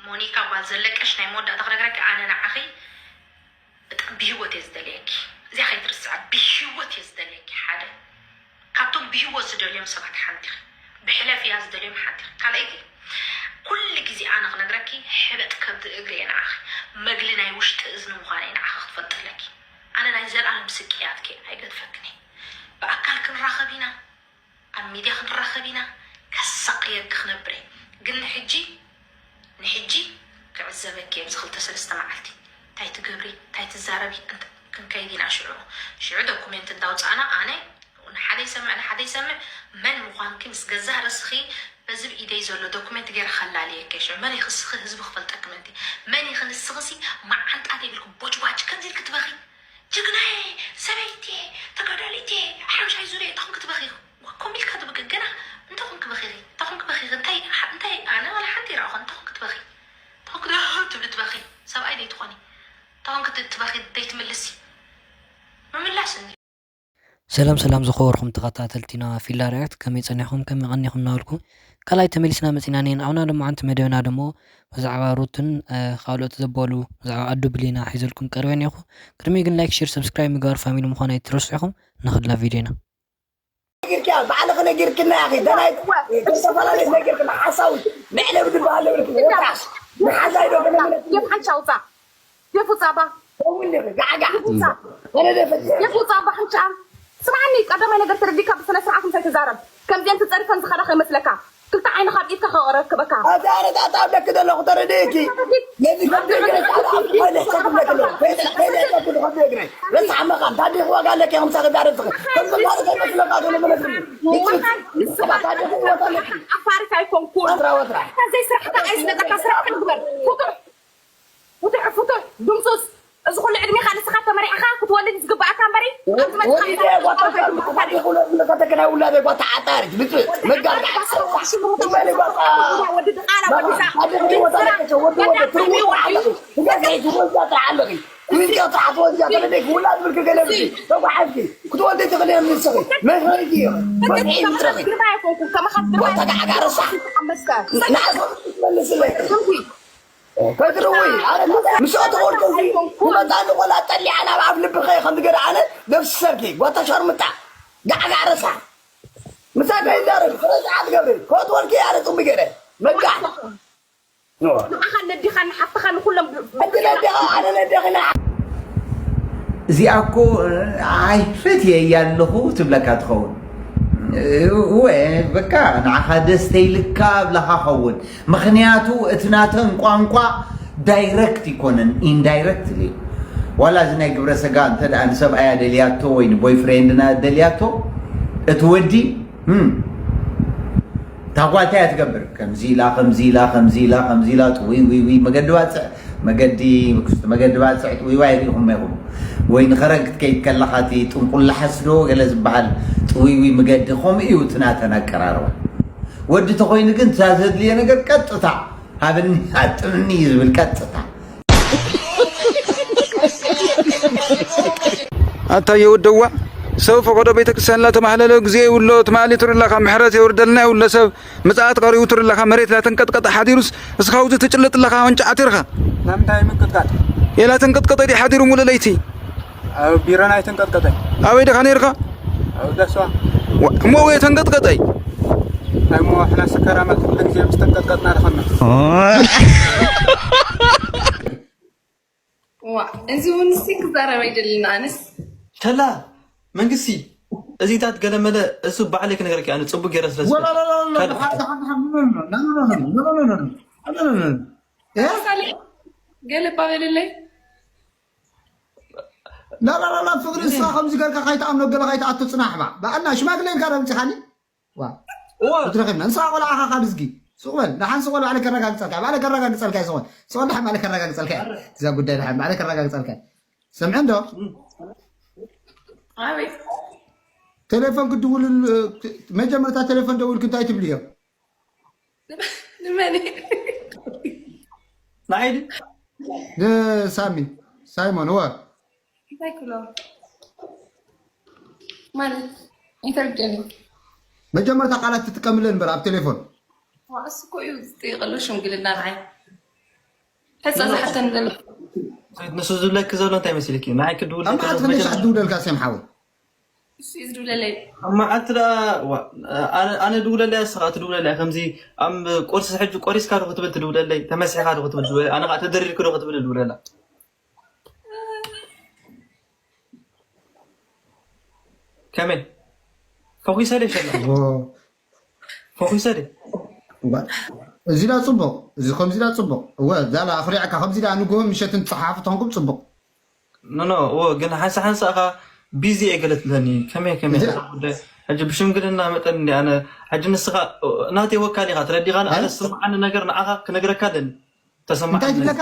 ሞኒካ ጓል ዘለቀሽ፣ ናይ መወዳእታ ክነግረኪ፣ ኣነ ንዓኺ ብጣዕሚ ብህይወት እየ ዝደልየኪ። እዚኣ ከይትርስዓ፣ ብህይወት እየ ዝደልየኪ። ሓደ ካብቶም ብህይወት ዝደልዮም ሰባት ሓንቲ ኢኺ። ብሕለፍ እያ ዝደልዮም ሓንቲ ኢኺ። ካልኣይቲ፣ ኩሉ ግዜ ኣነ ክነግረኪ፣ ሕበጥ ከብዲ እግሪ እየ ንዓኺ። መግሊ ናይ ውሽጢ እዝኒ ምዃነይ ንዓኺ ክትፈልጢ ኣለኪ። ኣነ ናይ ዘልኣለም ስቅያትኪ ኣይገድፈክን እየ። ብኣካል ክንራኸብ ኢና፣ ኣብ ሚድያ ክንራኸብ ኢና። ከሳቕየኪ ክነብር እየ። ግን ንሕጂ፣ ንሕጂ ክዕዘበኪ እየ። ኣብዚ ክልተ ሰለስተ መዓልቲ እንታይ ትገብሪ፣ እንታይ ትዛረቢ፣ እንተ-፣ ክንከይድ ኢና ሽዑ። ሽዑ ዶኩሜንት እንዳውፃእና ኣነ ንሓደ ይሰምዕ፣ ንሓደ ይሰምዕ፣ መን ምዃንኪ ምስ ገዛእ ርእስኺ በዚ ብኢደይ ዘሎ ዶኩሜንት ገይረ ከላልየኪ እየ። ሽዑ መን ኢኺ ንስኺ ህዝቢ ክፈልጠኪ ምእንቲ። መን ኢኺ ንስኺ ሲ መዓንጣ ዘይብልኪ ቦጭባጭ ከምዚ ኢልኪ ትበኺ። ጅግናየ፣ ሰበይትየ፣ ተጋዳሊትየ፣ ሓምሻይ ዙርያ እንታይ ኮንኪ ትበኺ? ከምኡ ኢልካ ትብኪ። ግና እንታይ ኮንኪ በኺኺ? እንታይ ኮንኪ በኺኺ? እንታይ፣ እንታይ ኣነ ዋላ ሓንቲ ይረኣኹ። እንታይ ኮንኪ ትበኺ? እንታይ ኮንኪ ትብሊ ትበኺ? ሰብኣይ ደይትኾኒ። እንታይ ኮንኪ ት-፣ ትበኺ ደይትምልሲ? ምምላስ እንዲ። ሰላም ሰላም ዝኸበርኩም ተኸታተልቲና ፊላ ሪያክት፣ ከመይ ጸኒሕኩም? ከመይ ቀኒኹም እናበልኩ ካልኣይ ተመሊስና መጺና እኒአን። ኣብና ድማ ሓንቲ መደብና ደሞ ብዛዕባ ሩትን፣ እ፣ ካልኦት ዘበሉ ብዛዕባ ኣዱ ብሊና ሒዘልኩም ቀርበ እኒኹ። ቅድሚ ግን ላይክ፣ ሼር፣ ሰብስክራይብ ምግባር ፋሚሊ ምዃን ኣይትረስዑ ኢኹም። ንኽድላ ቪድዮና። ነጊርክያ፣ ባዕልኺ ነጊርክና ኢኺ። ደናይ፣ ዝተፈላለዩ ነጊርክና፣ ሓሳዊ፣ መዕለቢ ዝበሃል ነብርኪ፣ ወጣሽ፣ ንሓዛይ ዶ ገለ ምነት? ጌፍ ሓንቻ ውጻእ። ጌፍ ውጻእ ባ። እውን ዲኺ፣ ጋዕጋዕ። ጌፍ ውጻእ። ገለ ደፈት። ጌፍ ውጻእ ባ ሓንቻ። ስምዓኒ፣ ቀዳማይ ነገር ተረዲካ ብስነ ስርዓት ምሳይ ተዛረብ። ከምዚአን ተጸሪፈን ዝኸዳ ከይመስለካ። ክልተ ዓይንኻ ኣብ ኢድካ ከረክበካ። ኣታ ኣረጣጣ ኣለኪ ዘለኹ ተረዲእኪ። ነዚ ከብዲ እግረይ ካልኣ ከይልሕሰብ ኣለኪ ኣለኹ። ከይልሕሰብ ከብዲ እግረይ። ረሳሕ መኻን፣ ታዲኽ ዋጋ ኣለኪ፣ ከምሳ ክዛረብ ትኽእል። ከምዚ ካልእ ከይመስለካ ዘሎ መለስኒ። ንስኻ ታዲኽ ዋጋ ኣለኪ። ኣፋሪት ኣይኮንኩን። ወትራ፣ ወትራ። እንታይ ዘይስራሕካ ኣይስለጠካ፣ ስራሕካ ግበር። ፍቱሕ። ፍቱሕ፣ ፍቱሕ፣ ድምፁስ፣ እዚ ኩሉ ዕድሜኻ ንስኻ ተመሪዕኻ ክትወልድ ዝግብኣካ እምበሪ፣ ኣብዚ መፅኻ ወሊደ ጓታ ሻርሙጣ፣ ታዲኽ ውለድ ዝብለካ ተከናይ ውላደ ጓታ ዓጣሪት፣ ብፅእ፣ መጋር፣ ወዲ ድቓላ፣ ወዲ ዛ፣ ታዲኽ ወዲ ወጣ ለከቸ፣ ወዲ ወደ፣ ትርጉም ጥራሕ ኣለኺ። ትገዝሒ፣ ትወልጃ ጥራሕ ኣለኺ። ትውልጃ ጥራሕ ትወልጃ፣ ተለደይ ክውላድ ብልክ ገለ ብልኪ፣ ተጓሓዝኪ፣ ክትወልዲ ትኽእሊ እዮም ንስኺ። መን ኸሪጂ እዮም? መን እዩ ምድረኺ? ግርማ ኣይኮንኩን፣ ከማኻ ግርማ ጓታ ጋዕጋዕ ረሳሕ። ኣንበሳ። ንዓኻ ትመልስለይ። ከድርዊ፣ ኣረ፣ ምስ ኣተወልኩ እዚ፣ ንመጣ ንቆላ ጠሊዓ ናብ ኣፍ ልብኸ ከም ዝገደ ኣነ ነፍሲ ሰብኪ፣ ጓታ ሸርምጣ፣ ጋዕጋዕ ረሳ። ምሳይ ከይዛረብ፣ ስነ ስርዓት ገብሪ፣ ከትወልኪ ኣረ ጽምቢ ገይረ፣ መጋዕ። ንዓኻ ነዲኻ፣ ንሓፍትኻ፣ ንኹሎም ብ-፣ ብ-፣ ኣቲ ነዲኻ፣ ኣነ ነዲኺ፣ ንዓ- እዚኣ እኮ ኣይፈትየያ ኣለኹ ትብለካ ትኸውን። እወ፣ በቃ ንዓኻ ደስ ተይልካ ብለኻ ኸውን። ምኽንያቱ እቲ ናተን ቋንቋ ዳይረክት ይኮነን፣ ኢንዳይረክትሊ። ዋላ እዚ ናይ ግብረ ሰጋ እንተ ደኣ ንሰብኣያ ደልያቶ ወይ ንቦይፍሬንድና ደልያቶ፣ እቲ ወዲ፣ እም፣ እታ ጓል እንታይ እያ ትገብር? ከምዚ ኢላ፣ ከምዚ ኢላ፣ ከምዚ ኢላ፣ ከምዚ ኢላ፣ ጥውይ፣ ውይ፣ ውይ፣ መገዲ ባጽዕ፣ መገዲ፣ መገዲ ባጽዕ፣ ጥውይ፣ ዋይ፣ ሪኢኹም ኢኹም። ወይ ንኸረን ክትከይድ ከለኻ እቲ ጥንቁላሓስ ዶ ገለ ዝበሃል ጥውይ፣ ውይ፣ መገዲ፣ ከምኡ እዩ እቲ ናተን ኣቀራርባ። ወዲ ተኾይኑ ግን እዛ ዘድልዮ ነገር ቀጥታ ሃብኒ፣ ኣጥምኒ እዩ ዝብል ቀጥታ። ኣታ የወደዋ፣ ሰብ ፈቐዶ ቤተክርስትያን እናተማህለለ ግዜ ይውሎ፣ ትማሊ ትርለኻ ምሕረት የውርደልና ይውሎ፣ ሰብ ምጽኣት ቀሪቡ ትርለኻ መሬት ላተንቀጥቀጠ ሓዲሩስ፣ እስኻ ውዚ ትጭልጥ ኣለኻ፣ ዋንጫ ዓቲርኻ። ንምንታይ ምቅጥቃጥ? የላ ተንቀጥቀጠ ድዩ ሓዲሩ ሙሉ ለይቲ? ኣብ ቢሮና ኣይተንቀጥቀጠይ። ኣበይ ደኻ ነይርካ? ኣብ ደስዋ። ወ-፣ እሞ ወይ ተንቀጥቀጠይ? እንታይ እሞ፣ ሕና ሰካራማት ኩሉ ግዜ ምስ ተንቀጥቀጥና ደኸና። ዋ፣ እዚ እውን እስቲ ክዛረብ ኣይደልን ኣነስ። ተላ፣ መንግስቲ፣ እዚታት ገለመለ እሱ ባዕለይ ክነግረኪ፣ ኣነ ጽቡቅ ገይረ ስለ ዝፈልጥ። ወላ፣ ላ፣ ላ፣ ላ፣ ካልእ ሓ-፣ ሓ-፣ ሓ-፣ ኖ፣ ኖ፣ ኖ። እ? ምሳሌ፣ ገለ እባ በልለይ። ላ፣ ላ፣ ላ፣ ላ፣ ፍቅሪ፣ እስኻ ከምዚ ገርካ ካይትኣምኖ፣ ገለ ካይትኣቱ ጽናሕ፣ ባ። በኣና፣ ሽማግለ ኢልካ ዶ ኣምጺኻኒ? ዋ። እዋ። ክትረኺብና። ንስኻ ቆልዓ ኢኻ ካብ እዝጊ። ሱቕ በል። ንሓንሲ ቆልዓ ባዕለ ከረጋግጸልካ። ባዕለ ከረጋግጸልካ እየ ዝኾን። ስቕ በል፣ ድሓን ባዕለ ከረጋግጸልካ እየ። እዛ ጉዳይ ድሓን ባዕለ ከረጋግጸልካ እየ። ሰምዐ እንዶ? ኣቤት። ቴሌፎን ክድውልሉ፣ መጀመርታ ቴሌፎን ደዊልክ እንታይ ትብልዮ? ንመን? ንዓይ ድዩ? ንሳሚ። ሳይሞን፣ እወ። እንታይ ክብሎ? ማለት፣ ኣይተረድአንን። መጀመርታ ቃላት ትጥቀምለን እምበር ኣብ ቴሌፎን። ዋ፣ እሱ እኮ እዩ ዝጥይቀሉ ሽምግልና ንዓይ። ሕፀ ዝሓተን ዘሎ ንሱ ዝብለኪ ዘሎ እንታይ መሲልኪ? ንዓይ ክድውል ኣብ መዓልቲ ክንደይ ሰዓት ድውለልካ ስም ሓወይ? እሱ እዩ ዝድውለለይ። ኣብ መዓልቲ ደኣ ዋ፣ ኣነ ኣነ ድውለለይ ኣስኻ ትድውለለይ ከምዚ ኣብ ቁርሲ ሕጂ ቆሪስካ ዶ ክትብል ትድውለለይ ተመሲሕካ ዶ ክትብል ትድውለለይ ኣነ ከዓ ተደሪርክ ዶ ክትብል ድውለላ ከመይ ፈኺሰ ደ ሸላ ፈኺሰ ደ እዚ ዳ ፅቡቅ እዚ ከምዚ ዳ ፅቡቅ እወ ዛላ ኣኽሪዕካ ከምዚ ዳ ንግሆ ምሸትን ፀሓፊ ተኾንኩም ፅቡቅ ኖ ኖ እዎ ግን ሓንሳ ሓንሳ እኻ ቢዚ እየ ገለ ትብለኒ ከመይ ከመይ እዛ ጉዳይ ሕጂ ብሽምግልና መጠን እንዲ ኣነ ሕጂ ንስኻ ናተይ ወካል ኢኻ ተረዲኻኒ ኣነ ዝስምዓኒ ነገር ንዓኻ ክነግረካ ኣለኒ እንታይ ተሰማዓኒ ትብለካ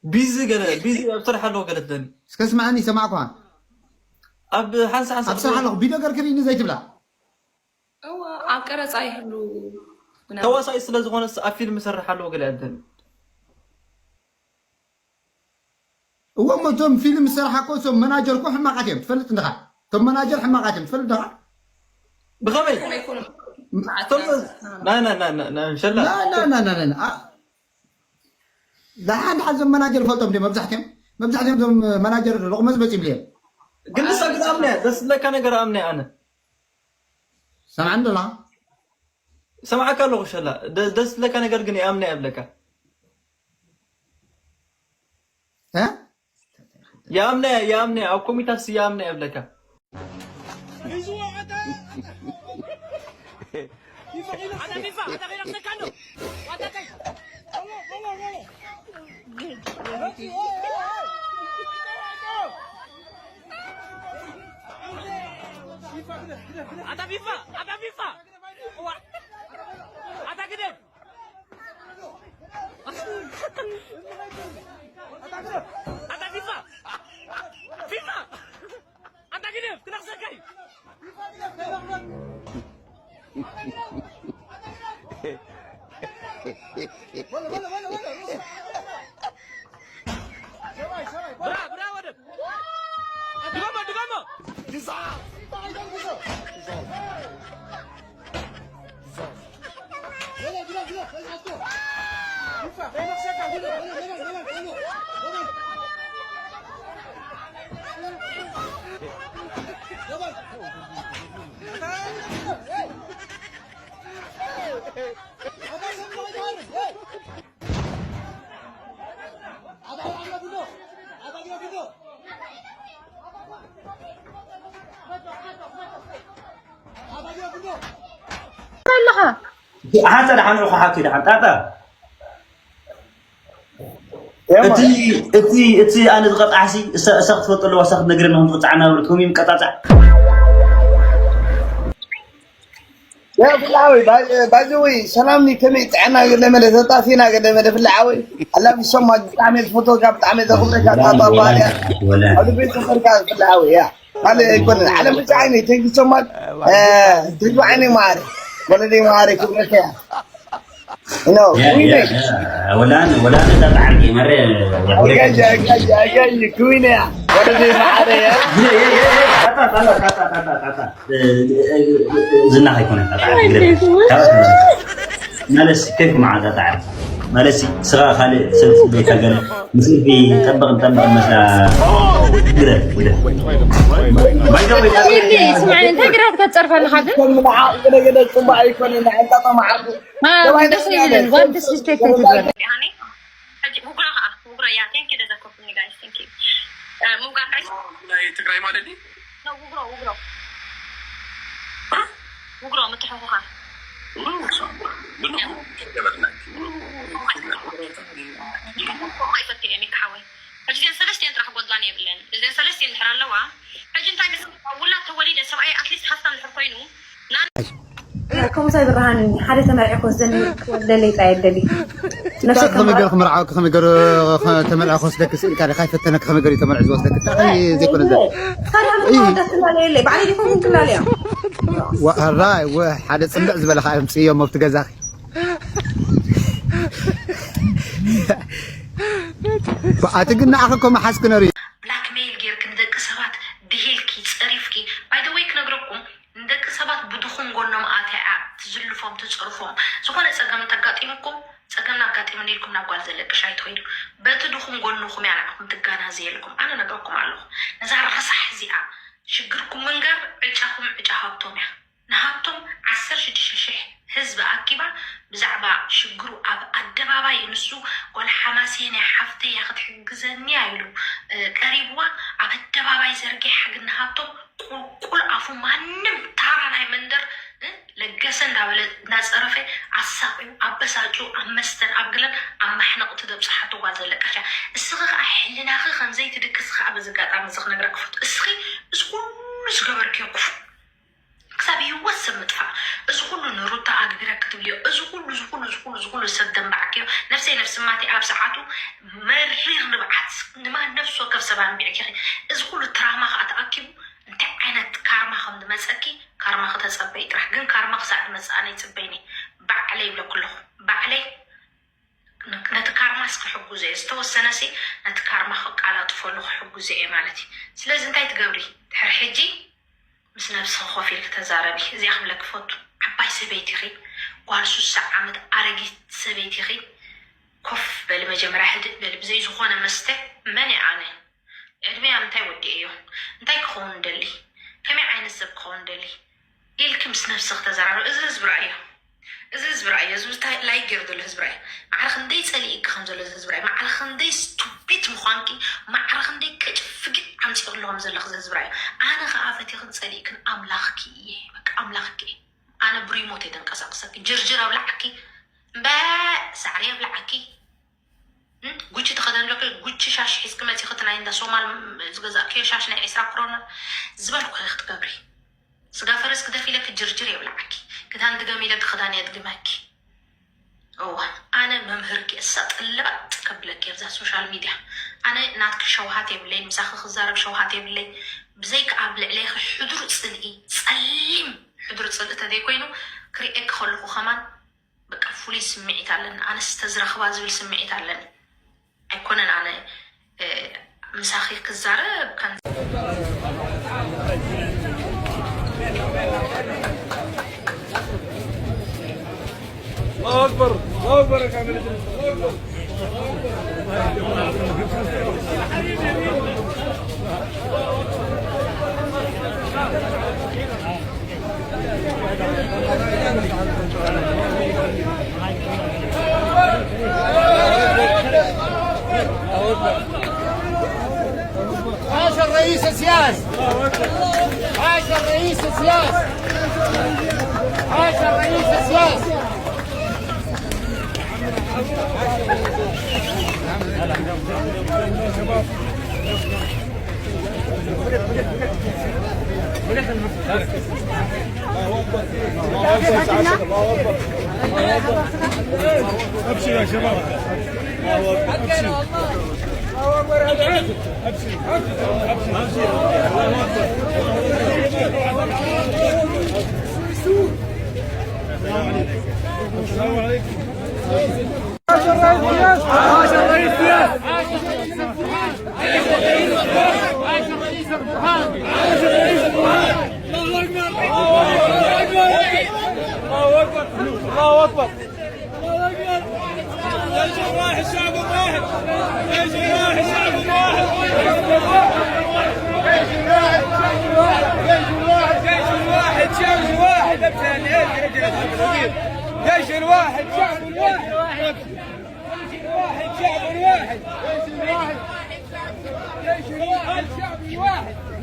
ቢዚ ገለ ቢዚ ኣብ ስራሕ ኣለዎ ገለ ትብለኒ እስከ ስማዕኒ ሰማዕኳ ኣብ ሓንሳ ሓንሳ ኣብ ስራሕ ኣለኹ ቢዶ ገር ክርኢኒ ዘይትብላ እወ ኣብ ቀረፃ ይህሉ ምናምን። ተዋሳኢ ስለ ዝኾነስ ኣብ ፊልም ሰርሕ ኣለዎ ገለ ትብለኒ እዎ እሞ እቶም ፊልም ዝሰርሓ እኮ እቶም መናጀር እኮ ሕማቃት እዮም ትፈልጥ እንድኻ እቶም መናጀር ሕማቃት እዮም ትፈልጥ እንድኻ ብኸመይ ከመይ ይኮኑ እቶም ናይ ናይ ናይ ናይ ናይ ሸላ ላላላላላ ደሓን ደሓን ዞም መናጀር ፈልጦም ድዮም መብዛሕትኦም መብዛሕትኦም ዞም መናጀር ሎቕመ ዝመፅ ይብሉ እዮም ግን ንሳ ግን ኣምነ ደስ ዝብለካ ነገር ኣምነ ኣነ ሰምዓኒ ዶላ ሰምዓካ ኣለኹ ሸላ ደ- ደስ ዝብለካ ነገር ግን ይኣምነ የብለካ እ? ይኣምነ ይኣምነ ኣብ ኮሚታስ ይኣምነ የብለካ Ata fifa, ata fifa. Wa. Ata gede. Ata fifa. Fifa. Ata gede, kena sekai. Bra, bra, waduh. Dugama, dugama. ኣለኻ ሓንተ ደሓን እኮ ሓኪ ደሓን ጣጣ እቲ እቲ እቲ ኣነ ዝቀጣሕሲ እሳ እሳ ክትፈልጦ ኣለዋ እሳ ክትነግረና ከም ትቅጣዕና ብርትኩም ይም ቀጣጣዕ يا في العوي باجوي سلامني كمي تعنا قدام اللي تطافينا قدام اللي في العوي الله في السما قدامي الفوتو قاب تعمل ذا خبرك قاب طابا يا هذا بيت خبرك في العوي يا هذا يكون على مش عيني تيجي سما تيجي عيني ماري ولا دي ماري خبرك يا No, Yeah, we yeah, make yeah. Wala na, wala na ta ta'arki mare. Gaja, gaja, gaja, kuina. Wala di maare ya. Tata, tata, tata, tata, tata. Zina kay kunin tata. Malas kay kuma tata ta'arki. Malas sira khali sir beta gana. Misli fi tabaq tabaq masa. Gida, gida. By the way, ስምዓኒ እንታይ ግራት ከትፀርፈ ኣለኻ ግን Kun ma'a gida gida kuma ay kunin na anta ta ma'a. ደስ ይብልን ጓል ዲስሪስፔክት ኣይትግበር ሃኒ ሕጂ ውግሮ ከዓ ውግሮ እያ ቴንክ ዩ ደዘከርኩኒ ጋይስ ቴንክ ዩ ምውጋር ጋይስ ናይ ትግራይ ማለት እዩ ነው ውግሮ ውግሮ ውግሮ ምትሕኹኻ ብንኹ ገበርና ይፈት እየ ሚካ ሓወይ ሕጂ እዚን ሰለስቲን ጥራሕ ጎድላን የብለን እዚን ሰለስቲን ድሕር ኣለዋ ሕጂ እንታይ ምስ ውላድ ተወሊደ ሰብኣይ ኣትሊስት ሃፍታም ድሕር ኮይኑ ከምኡስ ኣይብርሃንን ሓደ ተመርዒ ክወስደኒ ክወልደለይ ጥራይ የደሊ ነብሰይ ከመይ ገይረ ክምርዓወኪ ከመይ ገይሩ ተመርዒ ክወስደኪ ስኢልካ ዲኻ ይፈተነኪ ከመይ ገይሩ ተመርዒ ዝወስደኪ እንታይ ከ ዘይኮነ ዘ ታዲያ ኣነ ክወልዳ ትላለየ የለይ ባዕለይ ዲኹም ክላለያ ራይ ወ ሓደ ፅልዕ ዝበለ ከዓ የምፅእዮም ኣብቲ ገዛኺ ኣቲ ግን ንዓኺ እኮ መሓዝኪ ነሩ ብላክሜይል ጌርክ ንደቂ ሰባት ድሂልኪ ፀሪፍኪ ባይደወይ ክነግረኩም ንደቂ ሰባት ብድኹም ጎኖም ኣትያ ትዝልፎም ትፀርፎም ዝኾነ ፀገም እንተጋጢሙኩም ፀገምና ኣጋጢሙኒ ኢልኩም ናብ ጓል ዘለቅሽ ኣይትኸይዱ። በቲ ድኹም ጎንኹም እያ ንዓኹም ትጋናዘየልኩም። ኣነ ነግረኩም ኣለኹ፣ ነዛ ረሳሕ እዚኣ ሽግርኩም ምንጋር ዕጫኹም ዕጫ ሃብቶም እያ። ንሃብቶም ዓሰርተ ሽዱሽተ ሽሕ ህዝቢ ኣኪባ ብዛዕባ ሽግሩ ኣብ ኣደባባይ፣ ንሱ ጓል ሓማሴን እያ፣ ሓፍተይ እያ፣ ክትሕግዘኒ እያ ኢሉ፣ እ፣ ቀሪብዋ ኣብ ኣደባባይ ዘርጊሓ። ግን ንሃብቶም ቁልቁል ኣፉ ማንም ታራ ናይ መንደር፣ እ፣ ለገሰ እንዳበለ እንዳጸረፈ ኣሳቂዩ፣ ኣበሳጩ፣ ኣብ መስተን ኣብ ግለን ኣብ ማሕነቕ ትደብጽሓቶ ጓል ዘለቀሻ። እስኺ ከኣ ሕልናኺ ከም ዘይትድቅሲ ከኣ በዚ ኣጋጣሚ እዚ ክነግረኪ ክፈቱ። እስኺ እዚ ኩሉ ዝገበርክዮ ክፉእ ክሳብ ህይወት ሰብ ምጥፋእ፣ እዚ ኩሉ ንሩታ ኣግቢረ ክትብልዮ፣ እዚ ኩሉ፣ እዚ ኩሉ፣ እዚ ኩሉ፣ እዚ ኩሉ ሰብ ደንባዕክዮ። ነፍሰይ ነፍሲ ማቴ ኣብ ሰዓቱ መሪር ንብዓት ንማን ነፍሲ ወከፍ ሰብ ኣንቢዕኪ ኢኺ። እዚ ኩሉ ትራማ ከኣ ተኣኪቡ እንታይ ዓይነት ካርማ ከም ዝመጸኪ፣ ካርማ ክተጸበይ ጥራሕ። ግን ካርማ ክሳዕ ዝመጽእ ኣነ ይጽበይኒ። ባዕለይ ይብለኩ ኣለኹ። ባዕለይ ነቲ ካርማስ ክሕግዞ እየ። ዝተወሰነሲ ነቲ ካርማ ከቃላጥፈሉ ክሕግዞ እየ ማለት እዩ። ስለዚ እንታይ ትገብሪ? ድሕሪ ሕጂ ምስ ነብስኺ ኮፍ ኢልኪ ተዛረቢ። እዚኣ ክብለኪ ፈቱ። ዓባይ ሰበይቲ ኢኺ። ጓል ሱሳ ዓመት ኣረጊት ሰበይቲ ኢኺ። ኮፍ በሊ መጀመርያ፣ ህድእ በሊ። ብዘይ ዝኾነ መስተ መን እየ ኣነ? ዕድመይ ኣብ ምንታይ ወዲኤዮ? እንታይ ክኸውን ደሊ? ከመይ ዓይነት ሰብ ክኸውን ደሊ? ኢልኪ ምስ ነብስኺ ተዘራረቢ። እዚ ህዝቢ ረኣዮ። እዚ ህዝቢ ረኣዮ። እዚ እንታይ ላይክ ገይሩ ዘሎ ህዝቢ ረኣዮ። ማዕረ ክንደይ ጸሊእኪ ከም ዘሎ እዚ ህዝቢ ረኣዮ። ማዕረ ክንደይ ስቱፒድ ምዃንኪ፣ ማዕረ ክንደይ ቅጭ ፍግዕ ኣምጺእክሉ ከም ዘለኺ እዚ ህዝቢ ረኣዮ። ኣነ ከኣ ፈቲኽን ጸሊእክን ኣምላኽኪ እየ። በቃ ኣምላኽኪ እየ። ኣነ ብሪሞት እየ ደንቀሳቅሰኪ። ጅርጅር ኣብላዓኪ። እምበ ሳዕሪ ኣብላዓኪ። እም፣ ጉቺ ተኸደን ብለኪ፣ ጉቺ ሻሽ ሒዝኪ መፂኺ፣ እቲ ናይ እንዳ ሶማል ዝገዛእክዮ ሻሽ ናይ ዒስራ ክሮነር ዝበልኩ ኢኺ ክትገብሪ። ስጋ ፈረስ ግደፊ ኢለኪ ጅርጅር የብልዓኪ። ክዳን ድገሚ ኢለኪ ክዳን የድግመኪ። እዋ፣ ኣነ መምህርኪ እሳ ጥልባጥ ከብለኪ ኣብዛ ሶሻል ሚድያ። ኣነ ናትኪ ሸውሃት የብለይ፣ ምሳኺ ክዛረብ ሸውሃት የብለይ። ብዘይካ ኣብ ልዕሌኺ ሕዱር ፅልኢ፣ ፀሊም ሕዱር ፅልኢ ተዘይኮይኑ ክርእየኪ ከለኹ ከማን በቃ ፍሉይ ስምዒት ኣለኒ። ኣነስ ተዝረኽባ ዝብል ስምዒት ኣለኒ። ኣይኮነን ኣነ፣ እ፣ ምሳኺ ክዛረብ ከም ኣላሁ ኣክበር፣ ኣላሁ ኣክበር፣ ኣላሁ ኣክበር። عاش الرئيس السياس. عاش الرئيس السياس. عاش الرئيس السياس. ابشر يا شباب. ابشر. السلام عليكم. الله اكبر، الله اكبر، الله اكبر. جيش واحد، شعب واحد. جيش واحد، شعب واحد. جيش واحد، شعب واحد. جيش واحد، شعب واحد. جيش واحد، شعب واحد. جيش واحد، شعب واحد. جيش واحد، شعب واحد.